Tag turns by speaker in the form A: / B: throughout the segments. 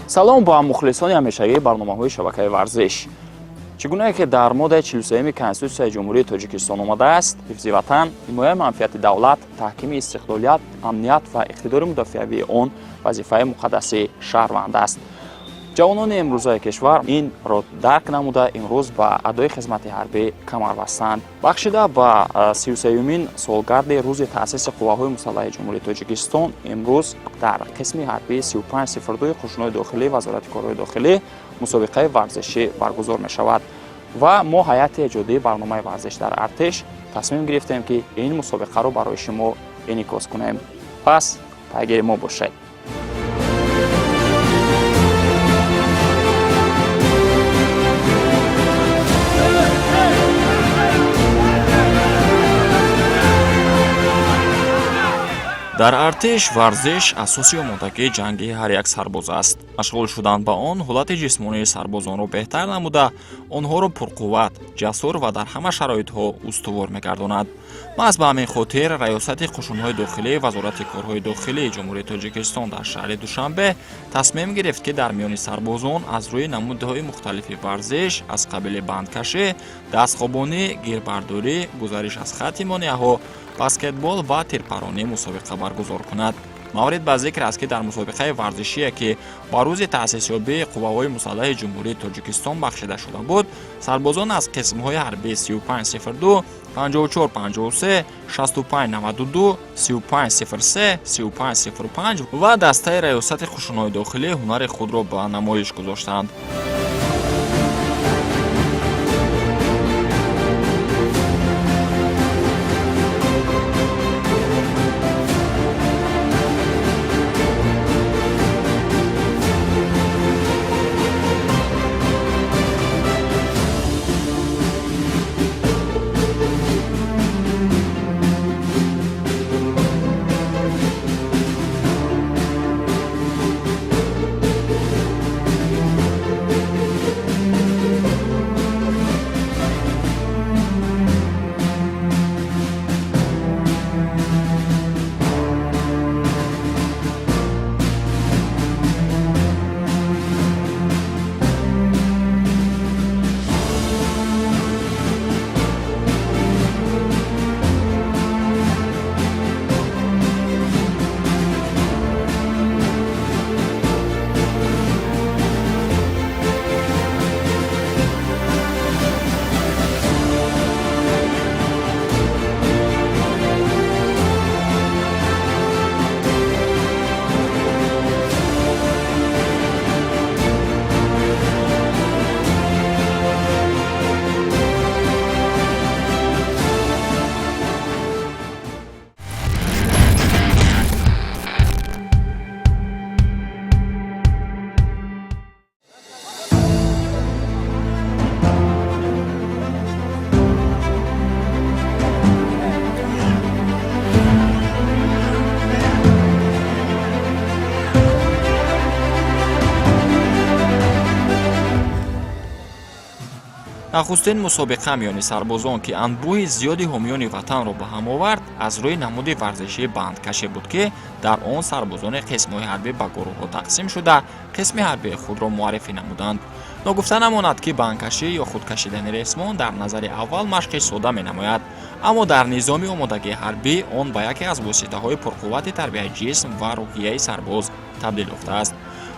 A: Салом ба мухлисони ҳамешагии барномаҳои шабакаи варзиш. Чӣ гунае ки дар моддаи 43-юми Конститутсияи Ҷумҳурии Тоҷикистон омадааст, ҳифзи ватан, ҳимояи манфиати давлат, таҳкими истиқлолият, амният ва иқтидори мудофиавии он вазифаи муқаддаси шаҳрванд аст. Ҷавонони имрӯзаи кишвар инро дарк намуда, имрӯз ба адои хизмати ҳарбӣ камар бастанд. Бахшида ба 33-юмин солгарди рӯзи таъсиси Қувваҳои мусаллаҳи Ҷумҳурии Тоҷикистон, имрӯз дар қисми ҳарбии 3502 Қушунҳои дохилӣ Вазорати корҳои дохилӣ мусобиқаи варзишӣ баргузор мешавад ва мо, ҳайати эҷодии барномаи «Варзиш дар артиш», тасмим гирифтем, ки ин мусобиқаро барои шумо инъикос кунем. Пас пайгири мо бошед. Дар артиш варзиш асоси омодагии ҷангии ҳар як сарбоз аст. Машғул шудан ба он ҳолати ҷисмонии сарбозонро беҳтар намуда, онҳоро пурқувват, ҷасур ва дар ҳама шароитҳо устувор мегардонад. Маҳз ба ҳамин хотир Раёсати қушунҳои дохилии Вазорати корҳои дохилии Ҷумҳурии Тоҷикистон дар шаҳри Душанбе тасмим гирифт, ки дар миёни сарбозон аз рӯи намудҳои мухталифи варзиш аз қабили бандкашӣ, дастхобонӣ, гирбардорӣ, гузариш аз хатти монеаҳо, баскетбол ва тирпаронӣ мусобиқа баргузор кунад. Маврид ба зикр аст, ки дар мусобиқаи варзишие, ки ба рӯзи таъсисёбии Қувваҳои мусаллаҳи Ҷумҳурии Тоҷикистон бахшида шуда буд, сарбозон аз қисмҳои ҳарбии 3502, 5453, 6592, 3503, 3505 ва дастаи Раёсати қушунҳои дохилӣ ҳунари худро ба намоиш гузоштанд. Нахустин мусобиқа миёни сарбозон, ки анбӯҳи зиёди ҳомиёни ватанро ба ҳам овард, аз рӯи намуди варзишии бандкаше буд, ки дар он сарбозони қисмҳои ҳарбӣ ба гурӯҳҳо тақсим шуда, қисми ҳарбии худро муаррифӣ намуданд. Ногуфта намонад, ки бандкашӣ ё худ кашидани ресмон дар назари аввал машқи сода менамояд, аммо дар низоми омодагии ҳарбӣ он ба яке аз воситаҳои пурқуввати тарбияи ҷисм ва рӯҳияи сарбоз табдил ёфтааст.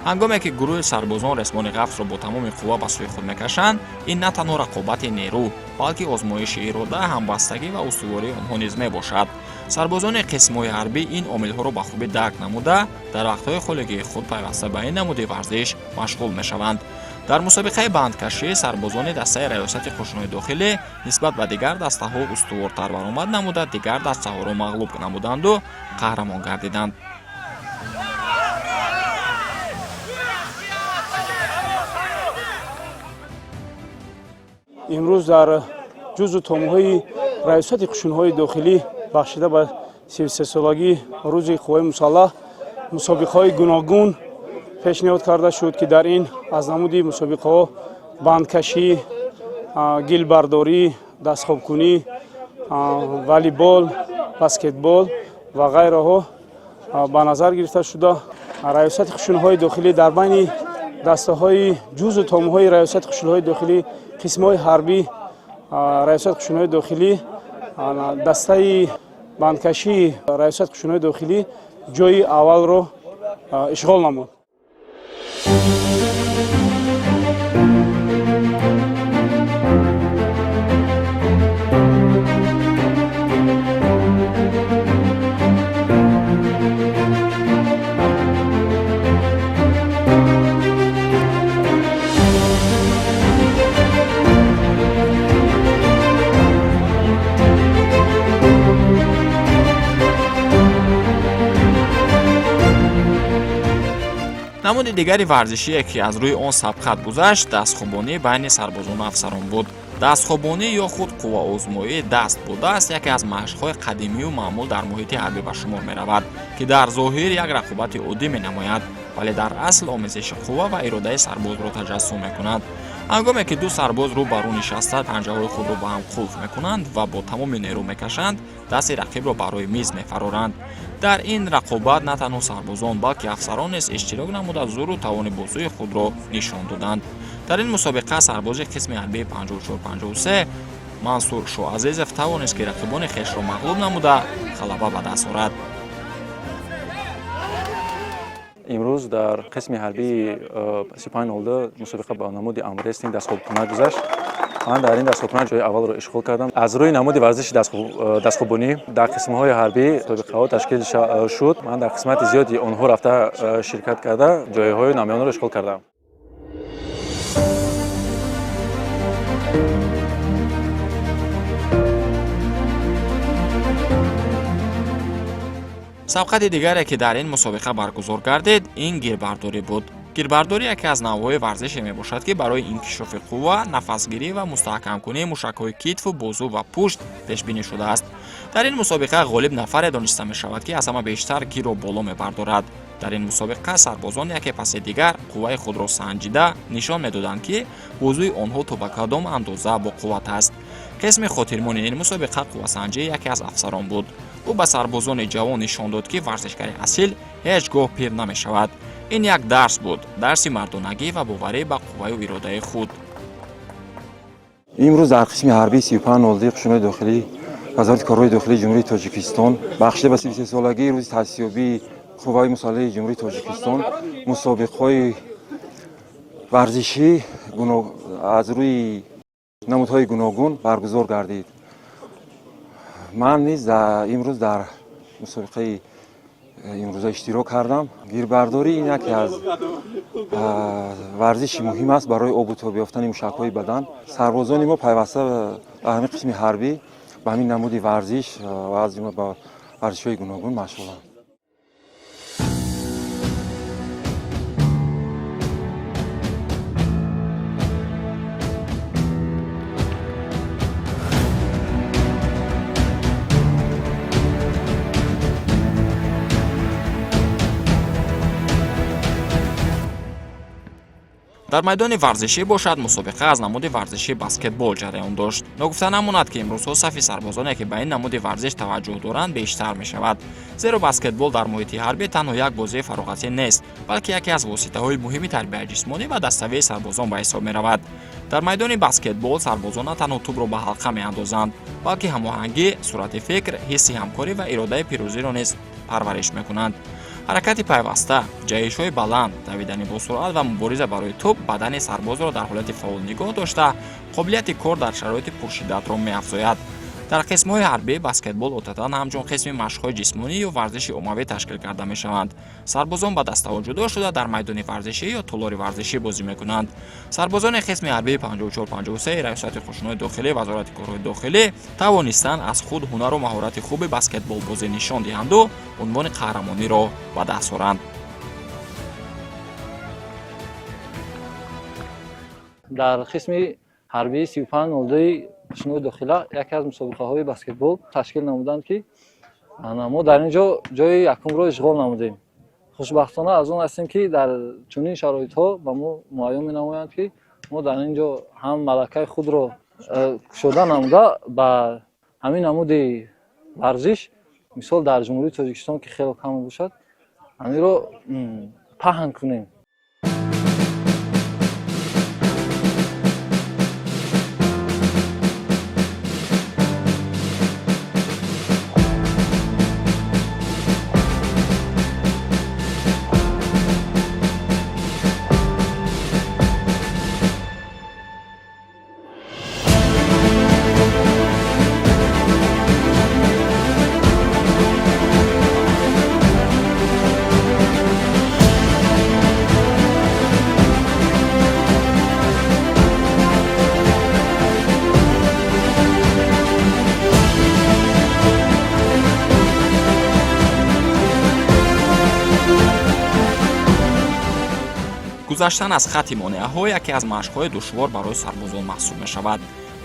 A: Ҳангоме ки гурӯҳи сарбозон ресмони ғафсро бо тамоми қувва ба сӯи худ мекашанд, ин на танҳо рақобати нерӯ, балки озмоиши ирода, ҳамбастагӣ ва устувории онҳо низ мебошад. Сарбозони қисмҳои ҳарбӣ ин омилҳоро ба хубӣ дарк намуда, дар вақтҳои холигии худ пайваста ба ин намуди варзиш машғул мешаванд. Дар мусобиқаи бандкашӣ сарбозони дастаи Раёсати қушунҳои дохилӣ нисбат ба дигар дастаҳо устувортар баромад намуда, дигар дастаҳоро мағлуб намуданду қаҳрамон гардиданд.
B: Имрӯз дар ҷузъу томҳои Раёсати қушунҳои дохилӣ, бахшида ба 33-солагии рӯзи Қувваи мусаллаҳ, мусобиқаҳои гуногун пешниҳод карда шуд, ки дар ин аз намуди мусобиқаҳо бандкашӣ, гилбардорӣ, дастхобкунӣ, волейбол, баскетбол ва ғайраҳо ба назар гирифта шуда. Раёсати қушунҳои дохилӣ дар байни Дастаҳои ҷузу томҳои Раёсати қушунҳои дохилӣ, қисмҳои ҳарбӣ Раёсати қушунҳои дохилӣ, дастаи бандкашии Раёсати қушунҳои дохилӣ ҷойи аввалро ишғол намуд.
A: Намуди дигари варзишие, ки аз рӯи он сабқат гузашт, дастхобонӣ байни сарбозону афсарон буд. Дастхобонӣ ё худ қувваозмоӣ даст бо даст яке аз машқҳои қадимию маъмул дар муҳити ҳарбӣ ба шумор меравад, ки дар зоҳир як рақобати оддӣ менамояд, вале дар асл омезиши қувва ва иродаи сарбозро таҷассум мекунад. Ҳангоме ки ду сарбоз рӯ ба рӯ нишаста, панҷаҳои худро ба ҳам қулф мекунанд ва бо тамоми нерӯ мекашанд, дасти рақибро ба рӯи миз мефароранд. Дар ин рақобат на танҳо сарбозон, балки афсарон низ иштирок намуда, зӯру тавони бозуи худро нишон доданд. Дар ин мусобиқа сарбози қисми ҳарбии 5453 Мансур Шоазизов тавонист, ки рақибони хешро мағлуб намуда, ғалаба ба даст орад.
C: Имрӯз дар қисми ҳарбии 3502 мусобиқа ба намуди армрестлинг, дастхобкунак гузашт. Ман дар ин дастхобкунак ҷои аввалро ишғол кардам. Аз рӯи намуди варзиши дастхобонӣ дар қисмҳои ҳарбӣ мусобиқаҳо ташкил шуд. Ман дар қисмати зиёди онҳо рафта ширкат карда, ҷойҳои намоёнро ишғол кардам.
A: Сабқати дигаре, ки дар ин мусобиқа баргузор гардид, ин гирбардорӣ буд. Гирбардорӣ яке аз навъҳои варзише мебошад, ки барои инкишофи қувва, нафасгирӣ ва мустаҳкамкунии мушакҳои китфу бозу ва пушт пешбинӣ шудааст. Дар ин мусобиқа ғолиб нафаре дониста мешавад, ки аз ҳама бештар гирро боло мебардорад. Дар ин мусобиқа сарбозон яке паси дигар қувваи худро санҷида, нишон медоданд, ки бозуи онҳо то ба кадом андоза боқувват аст. Қисми хотирмони ин мусобиқа қуввасанҷии яке аз афсарон буд. Ӯ ба сарбозони ҷавон нишон дод, ки варзишгари асил ҳеҷ гоҳ пир намешавад. Ин як дарс буд, дарси мардонагӣ ва боварӣ ба қувваю иродаи худ.
D: Имрӯз дар қисми ҳарбии 3502 қушунҳои дохилӣ, Вазорати корҳои дохилии Ҷумҳурии Тоҷикистон, бахшида ба 33-солагии рӯзи таъсисёбии Қувваҳои мусаллаҳи Ҷумҳурии Тоҷикистон мусобиқаҳои варзишӣ аз рӯи намудҳои гуногун баргузор гардид. Ман низ имрӯз дар мусобиқаи имрӯза иштирок кардам. Гирбардорӣ ин яке аз варзиши муҳим аст барои обу тоб ёфтани мушакҳои бадан. Сарбозони мо пайваста ба ҳамин қисми ҳарбӣ, ба ҳамин намуди варзиш ва аз ҷумла ба варзишҳои гуногун машғуланд.
A: Дар майдони варзишӣ бошад, мусобиқа аз намуди варзиши баскетбол ҷараён дошт. Ногуфта намонад, ки имрӯзҳо сафи сарбозоне, ки ба ин намуди варзиш таваҷҷӯҳ доранд, бештар мешавад, зеро баскетбол дар муҳити ҳарбӣ танҳо як бозии фароғатӣ нест, балки яке аз воситаҳои муҳими тарбияи ҷисмонӣ ва даставии сарбозон ба ҳисоб меравад. Дар майдони баскетбол сарбозон на танҳо тӯбро ба ҳалқа меандозанд, балки ҳамоҳангӣ, суръати фикр, ҳисси ҳамкорӣ ва иродаи пирӯзиро низ парвариш мекунанд. Ҳаракати пайваста, ҷаҳишҳои баланд, давидани босуръат ва мубориза барои тӯб бадани сарбозро дар ҳолати фаъол нигоҳ дошта, қобилияти кор дар шароити пуршиддатро меафзояд. Дар қисмҳои ҳарбӣ баскетбол одатан ҳамчун қисми машқҳои ҷисмонӣ ё варзиши оммавӣ ташкил карда мешаванд. Сарбозон ба дастаҳо ҷудо шуда, дар майдони варзишӣ ё толори варзишӣ бозӣ мекунанд. Сарбозони қисми ҳарбии 5453 Раёсати қушунҳои дохилӣ, Вазорати корҳои дохилӣ тавонистанд аз худ ҳунару маҳорати хуби баскетболбозӣ нишон диҳанду унвони қаҳрамониро ба даст оранд.
E: Дар қисми ҳарбии 3502 қушунҳои дохила яке аз мусобиқаҳои баскетбол ташкил намуданд, ки мо дар ин ҷо ҷои якумро ишғол намудем. Хушбахтона аз он ҳастем, ки дар чунин шароитҳо ба мо муайян менамоянд, ки мо дар ин ҷо ҳам малакаи худро кушода намуда, ба ҳамин намуди варзиш, мисол, дар Ҷумҳурии Тоҷикистон, ки хело кам мебошад, ҳаминро паҳн кунем.
A: Гузаштан аз хатти монеаҳо яке аз машқҳои душвор барои сарбозон маҳсуб мешавад.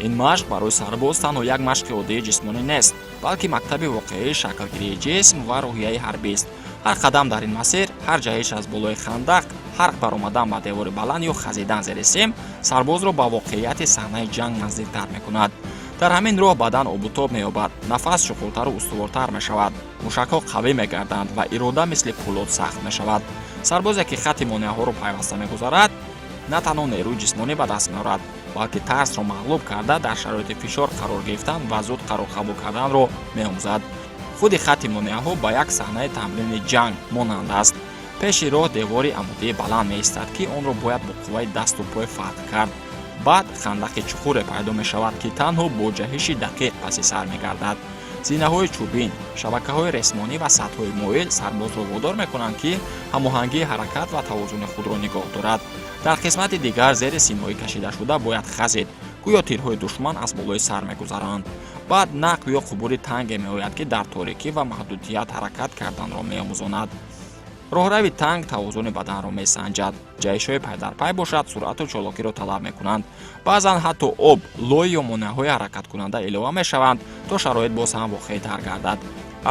A: Ин машқ барои сарбоз танҳо як машқи оддии ҷисмонӣ нест, балки мактаби воқеии шаклгирии ҷисм ва рӯҳияи ҳарбист. Ҳар қадам дар ин масир, ҳар ҷаҳиш аз болои хандақ, ҳар баромадан ба девори баланд ё хазидан зери сим сарбозро ба воқеияти саҳнаи ҷанг наздиктар мекунад. Дар ҳамин роҳ бадан обутоб меёбад, нафас чуқуртару устувортар мешавад, мушакҳо қавӣ мегарданд ва ирода мисли пӯлод сахт мешавад. Сарбозе, ки хатти монеаҳоро пайваста мегузарад, на танҳо нерӯи ҷисмонӣ ба даст меорад, балки тарсро мағлуб карда, дар шароити фишор қарор гирифтан ва зуд қарор қабул карданро меомӯзад. Худи хатти монеаҳо ба як саҳнаи тамрини ҷанг монанд аст. Пеши роҳ девори амудии баланд меистад, ки онро бояд бо қувваи дасту пой фатҳ кард. Баъд хандақи чуқуре пайдо мешавад, ки танҳо бо ҷаҳиши дақиқ паси сар мегардад. Зинаҳои чӯбин, шабакаҳои ресмонӣ ва сатҳҳои моил сарбозро водор мекунанд, ки ҳамоҳангии ҳаракат ва тавозуни худро нигоҳ дорад. Дар қисмати дигар зери симҳои кашидашуда бояд хазид, гӯё тирҳои душман аз болои сар мегузаранд. Баъд нақб ё қубури танге меояд, ки дар торикӣ ва маҳдудият ҳаракат карданро меомӯзонад. Роҳрави танг тавозуни баданро месанҷад, ҷаҳишҳои пайдарпай бошад, суръату чолокиро талаб мекунанд. Баъзан ҳатто об, лой ё монеаҳои ҳаракаткунанда илова мешаванд, то шароит боз ҳам воқеитар гардад.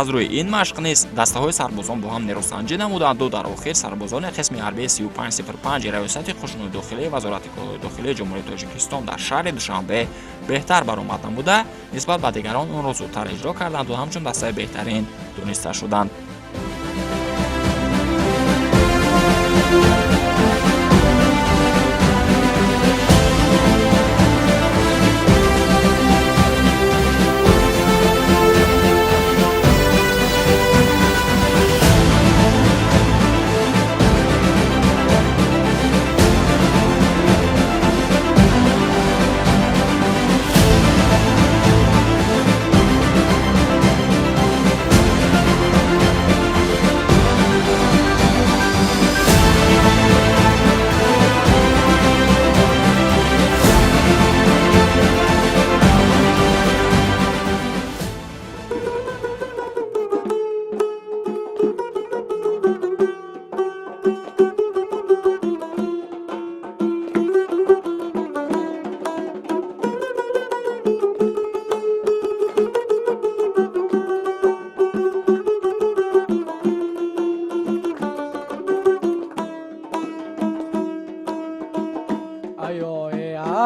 A: Аз рӯи ин машқ низ дастаҳои сарбозон бо ҳам нерӯсанҷӣ намуданду дар охир сарбозони қисми ҳарбии 3505 Раёсати қушунои дохилии Вазорати корҳои дохилии Ҷумҳурии Тоҷикистон дар шаҳри Душанбе беҳтар баромад намуда, нисбат ба дигарон онро зудтар иҷро карданду ҳамчун дастаи беҳтарин дониста шуданд.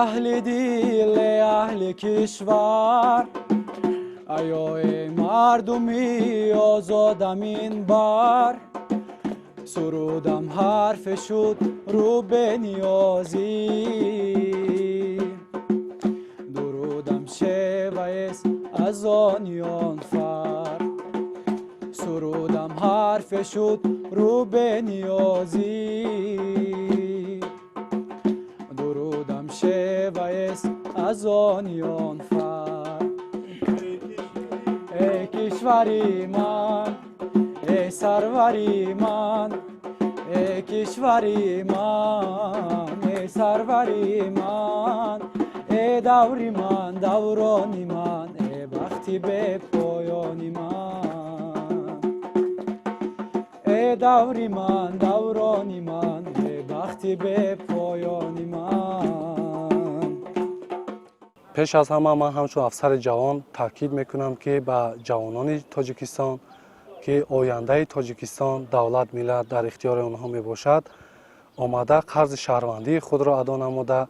F: Аҳли дил, аҳли кишвар, аё мардуми озодам, ин бар сурудам ҳарфе шуд рӯ бениёзӣ, дурудам шеваест аз ониён фар, сурудам ҳарфе шуд рӯ бениёзӣ, дурудам шеваест аз ониён фар. Эй кишвари ман, эй сарвари ман, эй кишвари ман, эй сарвари ман, эй даври ман, даврони ман, эй бахти бепоёни ман, эй даври ман, даврони ман, эй бахти бепоёни ман.
G: Пеш аз ҳама ман ҳамчун афсари ҷавон таъкид мекунам, ки ба ҷавонони Тоҷикистон, ки ояндаи Тоҷикистон, давлат, миллат дар ихтиёри онҳо мебошад, омада қарзи шаҳрвандии худро адо намуда,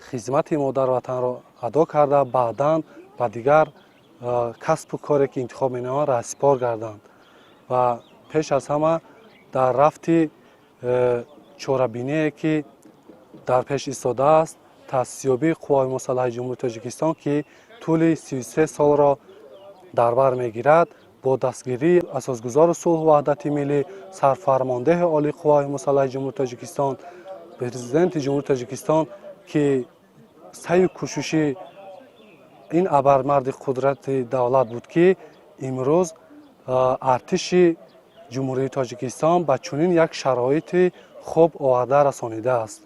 G: хизмати модарватанро адо карда, баъдан ба дигар касбу коре, ки интихоб менамоянд, раҳсипор гарданд ва пеш аз ҳама дар рафти чорабиние, ки дар пеш истодааст, таъсисёбии Қувваҳои мусаллаҳи Ҷумҳурии Тоҷикистон, ки тӯли 33 солро дар бар мегирад, бо дастгирии асосгузору сулҳу ваҳдати миллӣ, сарфармондеҳи олии Қувваҳои мусаллаҳи Ҷумҳурии Тоҷикистон, Президенти Ҷумҳурии Тоҷикистон, ки саъю кӯшиши ин абармарди қудрати давлат буд, ки имрӯз артиши Ҷумҳурии Тоҷикистон ба чунин як шароити хуб оварда расонидааст.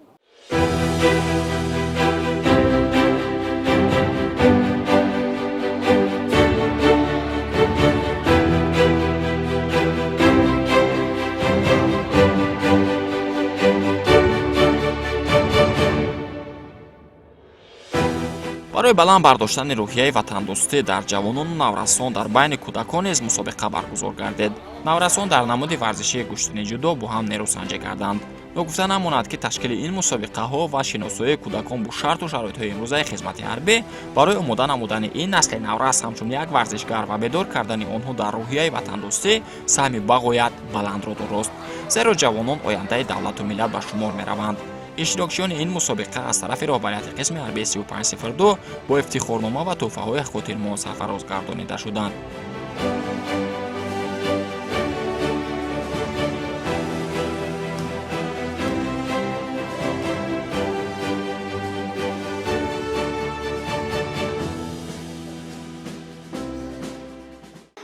A: Барои баланд бардоштани рӯҳияи ватандӯстӣ дар ҷавонону наврасон дар байни кӯдакон низ мусобиқа баргузор гардид. Наврасон дар намуди варзишии гӯштини ҷудо бо ҳам нерӯсанҷӣ карданд. Ногуфта намонад, ки ташкили ин мусобиқаҳо ва шиносоии кӯдакон бо шарту шароитҳои имрӯзаи хизмати ҳарбӣ барои омода намудани ин насли наврас ҳамчун як варзишгар ва бедор кардани онҳо дар рӯҳияи ватандӯстӣ саҳми бағоят баландро дорост, зеро ҷавонон ояндаи давлату миллат ба шумор мераванд. Иштирокчиёни ин мусобиқа аз тарафи роҳбарияти қисми ҳарбии 3502 бо ифтихорнома ва тӯҳфаҳои хотирмон сарфароз гардонида шуданд.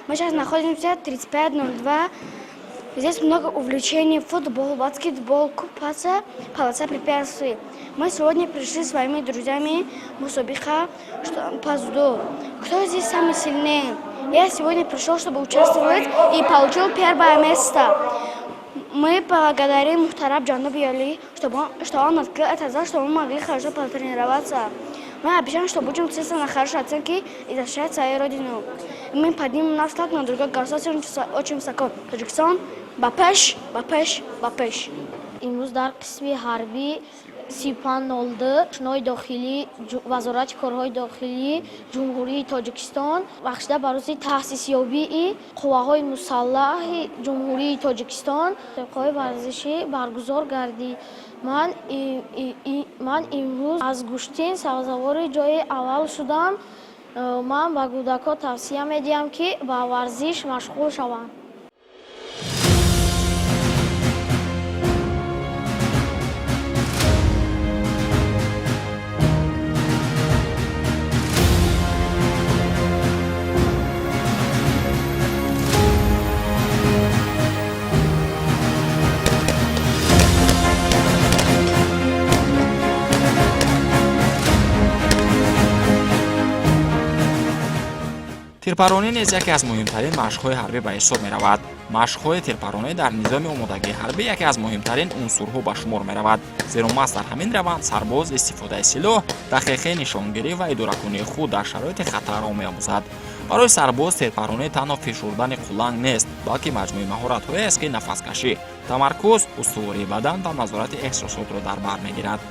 H: Мы сейчас находимся 3502. Здесь много увлечений: футбол, баскетбол, купаться, полоса препятствий. Мы сегодня пришли с своими друзьями мусобиқа по дзюдо. Кто здесь самый сильный? Я сегодня пришел, чтобы участвовать, и получил первое место. Мы благодарим муҳтарам ҷаноби олӣ, что он открыл этот зал, чтобы мы могли хорошо потренироваться. Мы обещаем, что будем учиться на хорошие оценки и защищать свою родину. Мы поднимем наш флаг на другой государство очень высоко. Тоҷикистон, ба пеш, ба пеш, ба пеш.
I: Имрӯз дар қисми ҳарбӣ 3502 қӯшунҳои дохилӣ, Вазорати корҳои дохилии Ҷумҳурии Тоҷикистон бахшида ба рӯзи таъсисёбии Қувваҳои мусаллаҳи Ҷумҳурии Тоҷикистон мусобиқаҳои варзишӣ баргузор гардид. Ман имрӯз аз гӯштин сазовори ҷои аввал шудам. Ман ба кӯдакҳо тавсия медиҳам, ки ба варзиш машғул шаванд.
A: Тирпаронӣ низ яке аз муҳимтарин машқҳои ҳарбӣ ба ҳисоб меравад. Машқҳои тирпаронӣ дар низоми омодагии ҳарбӣ яке аз муҳимтарин унсурҳо ба шумор меравад, зеро маҳз дар ҳамин раванд сарбоз истифодаи силоҳ, дақиқи нишонгирӣ ва идоракунии худ дар шароити хатарро меомӯзад. Барои сарбоз тирпаронӣ танҳо фишурдани қуланг нест, балки маҷмӯи маҳоратҳоест, ки нафаскашӣ, тамаркуз, устувории бадан ва назорати эҳсосотро дар бар мегирад.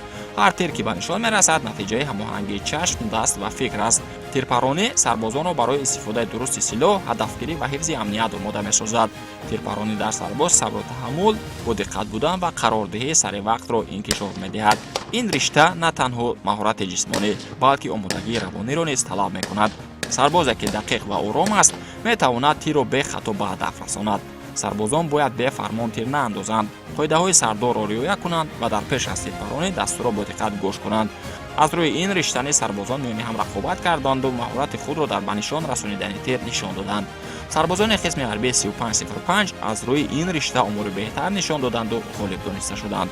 A: Ҳар тир, ки ба нишон мерасад, натиҷаи ҳамоҳангии чашм, даст ва фикр аст. Тирпаронӣ сарбозонро барои истифодаи дурусти силоҳ, ҳадафгирӣ ва ҳифзи амният омода месозад. Тирпаронӣ дар сарбоз сабру таҳаммул, бодиққат будан ва қарордиҳии саривақтро инкишоф медиҳад. Ин ришта на танҳо маҳорати ҷисмонӣ, балки омодагии равониро низ талаб мекунад. Сарбозе, ки дақиқ ва ором аст, метавонад тирро бехато ба ҳадаф расонад. Сарбозон бояд бефармон тир наандозанд, қоидаҳои сардорро риоя кунанд ва дар пеш аз тирпаронӣ дастурро бодиққат гӯш кунанд. Аз рӯи ин ришта низ сарбозон миёни ҳам рақобат карданду маҳорати худро дар ба нишон расонидани тир нишон доданд. Сарбозони қисми ҳарбии 3505 аз рӯи ин ришта омори беҳтар нишон доданду ғолиб дониста шуданд.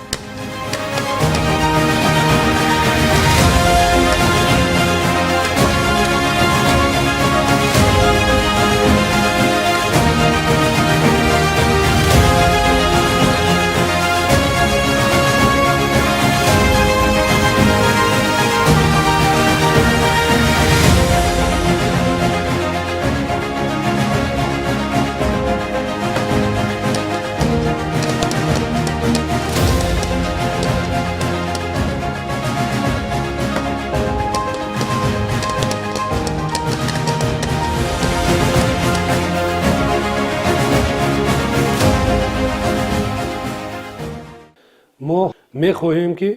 J: Мо мехоҳем, ки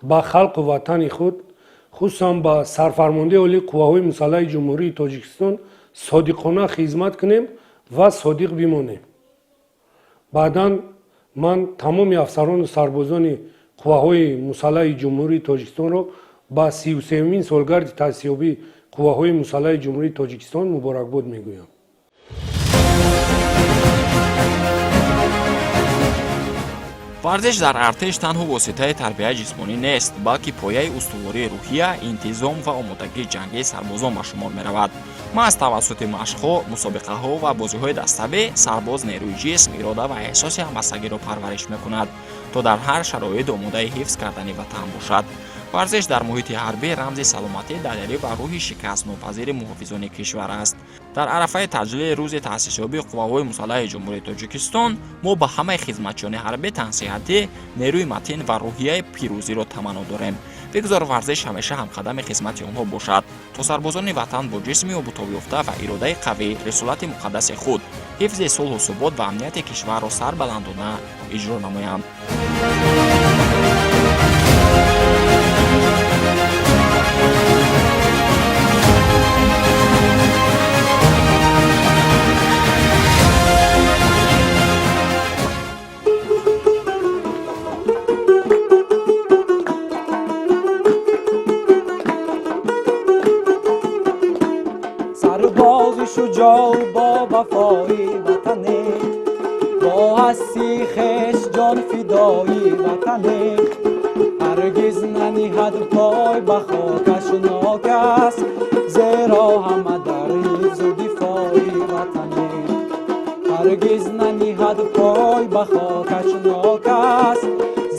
J: ба халқу ватани худ, хусусан ба Сарфармондаи Олии Қувваҳои Мусаллаҳи Ҷумҳурии Тоҷикистон содиқона хизмат кунем ва содиқ бимонем. Баъдан ман тамоми афсарону сарбозони Қувваҳои Мусаллаҳи Ҷумҳурии Тоҷикистонро ба 33-умин солгарди таъсисёбии Қувваҳои Мусаллаҳи Ҷумҳурии Тоҷикистон муборакбод мегӯям.
A: Варзиш дар артиш танҳо воситаи тарбияи ҷисмонӣ нест, балки пояи устувории рӯҳия, интизом ва омодагии ҷангии сарбозон ба шумор меравад. Маҳз тавассути машқҳо, мусобиқаҳо ва бозиҳои даставӣ сарбоз нерӯи ҷисм, ирода ва эҳсоси ҳамбастагиро парвариш мекунад, то дар ҳар шароит омодаи ҳифз кардани ватан бошад. Варзиш дар муҳити ҳарбӣ рамзи саломатӣ, далерӣ ва рӯҳи шикастнопазири муҳофизони кишвар аст. Дар арафаи таҷлили рӯзи таъсисёбии Қувваҳои мусаллаҳи Ҷумҳурии Тоҷикистон мо ба ҳамаи хизматчиёни ҳарбӣ тансиҳатӣ, нерӯи матин ва рӯҳияи пирӯзиро таманно дорем. Бигзор варзиш ҳамеша ҳамқадами хизмати онҳо бошад, то сарбозони ватан бо ҷисми обутобёфта ва иродаи қавӣ рисолати муқаддаси худ, ҳифзи сулҳу субот ва амнияти кишварро сарбаландона иҷро намоянд.
F: Сарбози шуҷоъ бо вафои ватане, бо ҳасси хеш ҷон фидои ватане, ҳаргиз наниҳад пой ба хокаш нокас, зеро ҳама дар ҳифзу дифои ватане. Ҳаргиз наниҳад пой ба хокаш нокас,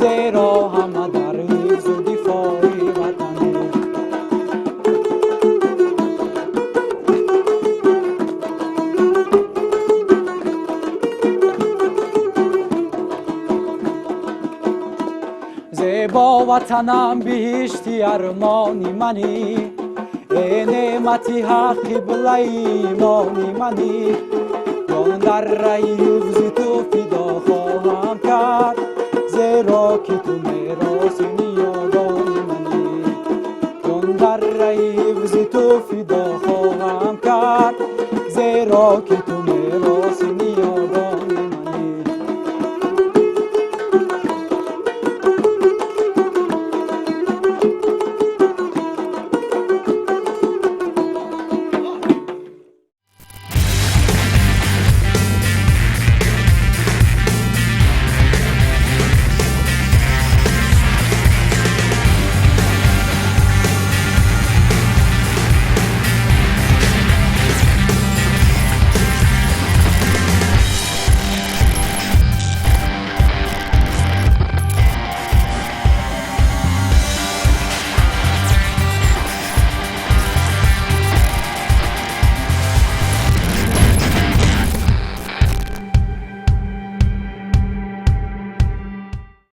F: зеро ҳама дар ҳифзу дифои ватане. Зебо ватанам, биҳишти армони манӣ, э неъмати ҳақ, қиблаи имони манӣ, ҷон дар раи ҳифзи ту фидо хоҳам кард, зеро ки ту мероси ниёгони манӣ. Ҷон дар раи ҳифзи ту фидо хоҳам кард, зеро ки ту мероси